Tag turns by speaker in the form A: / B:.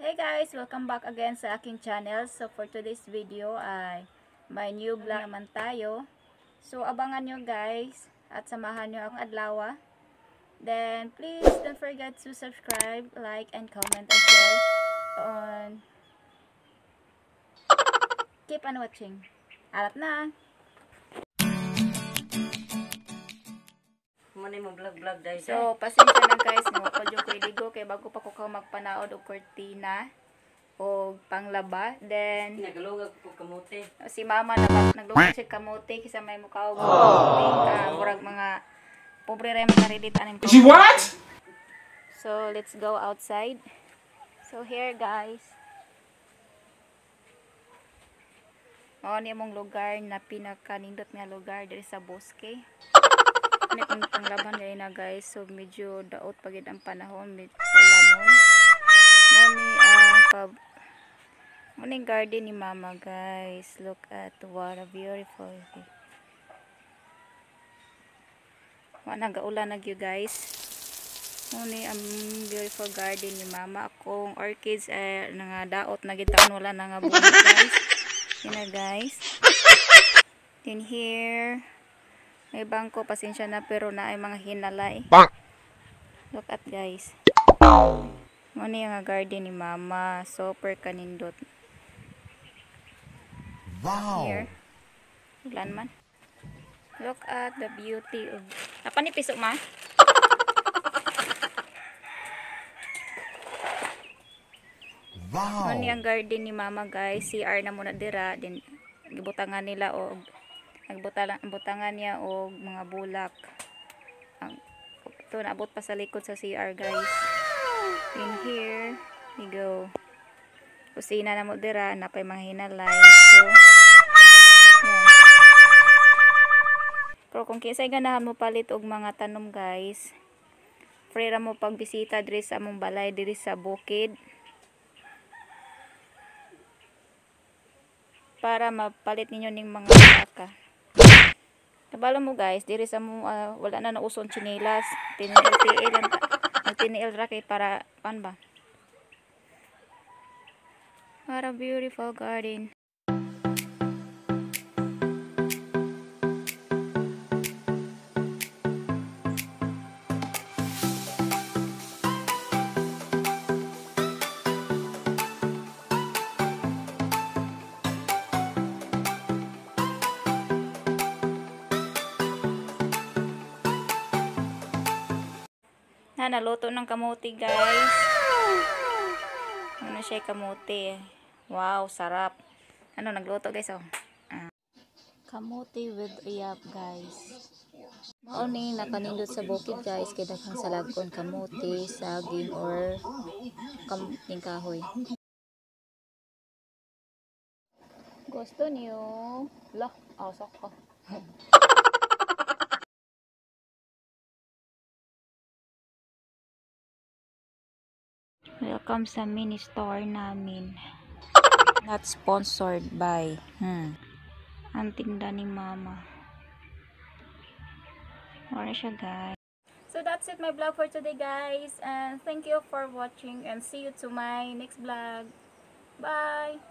A: Hey guys! Welcome back again sa aking channel. So for today's video ay may new vlog naman tayo. So abangan nyo guys at samahan nyo akong adlawa. Then please don't forget to subscribe, like, and comment and share on. Keep on watching. Alat na!
B: Muna mo vlog-vlog dahil.
A: So, pasensya na guys, no, ko yung ligo kay bago pa ko ka magpanaod og kortina o panglaba. Then
B: Nagalugag ko kamote.
A: Si mama na naglugag siya kamote kaysa may mukha og kamote. Murag mga pobre ra makarelate aning.
C: She what?
A: So, let's go outside. So, here guys. Mao ni among lugar na pinakanindot nga lugar diri sa bosque. Ano itong panglaban ngayon na guys. So medyo daot pagid ang panahon, medyo ulanon. Mao ni ang mao ni garden ni mama guys. Look at what a beautiful. Wa nagaulan na gyud guys. Mao ni ang beautiful garden ni mama. Akong orchids ay nga daot na gid taon, wala na nga bunga guys. Yun na guys. Then here may bangko, pasensya na pero na ay mga hinalay. Look at guys. Mao ni ang garden ni mama, super kanindot.
C: Wow.
A: Here. Ulan man. Look at the beauty of. Apa ni pisok ma?
C: Wow.
A: Mao ni ang garden ni mama guys. CR na muna dira din gibutangan nila og nagbutangan niya og mga bulak. Ang ito naabot pa sa likod sa CR guys. In here we go. Kusina na mo dira, napay mga hinalay. So yeah. Pero kung kinsay ganahan mo palit og mga tanom guys, free ra mo pagbisita diri sa among balay diri sa bukid para mapalit ninyo ning mga baka. Kabalo mo guys, diri sa mo wala na nauso ang tsinelas. Tiniil lang nagtiniil ra kay para kan ba? What a beautiful garden. Na, naluto ng kamote guys. Ano siya kamote? Wow, sarap. Ano nagluto guys oh. Kamote with uyab guys. Mao ni nakanindot sa bukid guys kay daghang salagkon kamote, saging or kamuting kahoy. Gusto niyo? Lah, asak ka. Welcome sa mini store namin. Not sponsored by. Ang tinda ni mama. Wala siya guys. So that's it my vlog for today guys. And thank you for watching and see you to my next vlog. Bye!